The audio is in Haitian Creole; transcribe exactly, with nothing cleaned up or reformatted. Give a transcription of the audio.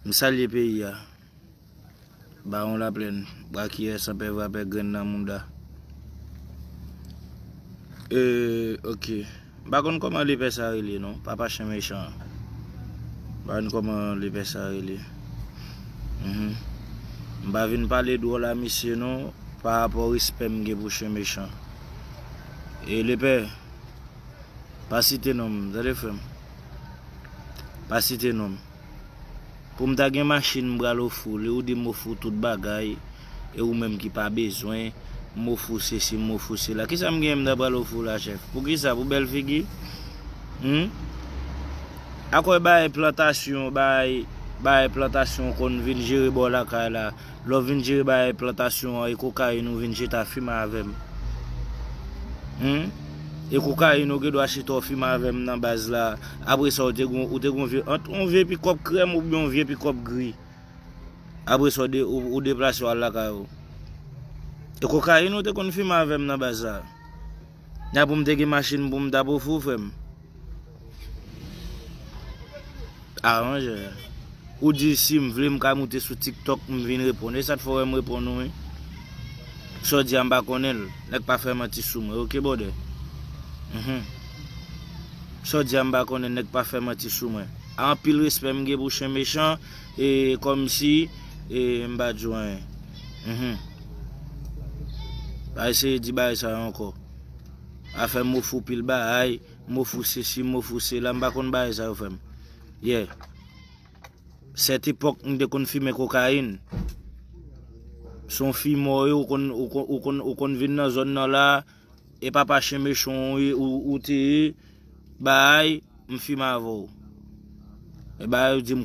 M salye peyi a. Bawon Laplèn, brakiyè, sanpè vrapè, grenn nan mouda. E, ok. M pa konn kòman lepè sa rele non, papa chen mechan. M pa konn kòman lepè sa rele. Mhm. M pa vin pale dwòl a misye non, pa rapò respè m gen pou chen mechan. E lepè, pa site non m, tande frè m. Pa site non m. Pou m ta gen machin, m pral ofri w li, ou di m ofri w tout bagay, e ou menm ki pa bezwen, m ofri w sesi, m ofri w sela. Kisa m genyen m ta pral ofri w la, chèf? Poukisa? Pou bèl figi? Hmm? Akwè bagay plantasyon, bagay, bagay plantasyon konn vin jere bò lakay la. Lè w vin jere bagay plantasyon an, e kokayin ou vin chita fimen avè m. Hmm? E kokayin ou gen dwa chita w fimen avè m nan baz la. Apre sa, ou te gon, ou te gon vye, ant yon vye pikòp krèm oubyen yon vye pikòp gri. Apre sa, ou de-, ou, ou deplase w al lakay ou. E kokayin ou te konn fimen avè m nan baz la. Nan pou m te gen machin pou m t ap ofri w, frè m. Aranjè. Ou di si m vle m ka moute sou TikTok m vin reponn. E sa t fè w wè m reponn ou, wi. Sa w di a m pa konnen l. Nèg pa fè manti sou mwen, ok, bòdè? Mhm. Sa w di a m pa konnen, nèg pa fè manti sou mwen. Anpil respè m gen pou chen mechan, e kòmsi, e m pa di w anyen. Mhm. Pa eseye di bagay sa yo ankò. Afè m ofri w pil bagay, m ofri w sesi, m ofri w sela, m pa konn bagay sa yo, frè m. Yeah. Sèt epòk, m te konn fimen kokayin. Se yon fimè w ye, ou konn, ou konn, ou konn, ou konn vin nan zòn nan la, e papa chen mechan w ye, ou, ou te ye, bay, m fimen avè w. E bay, ou di m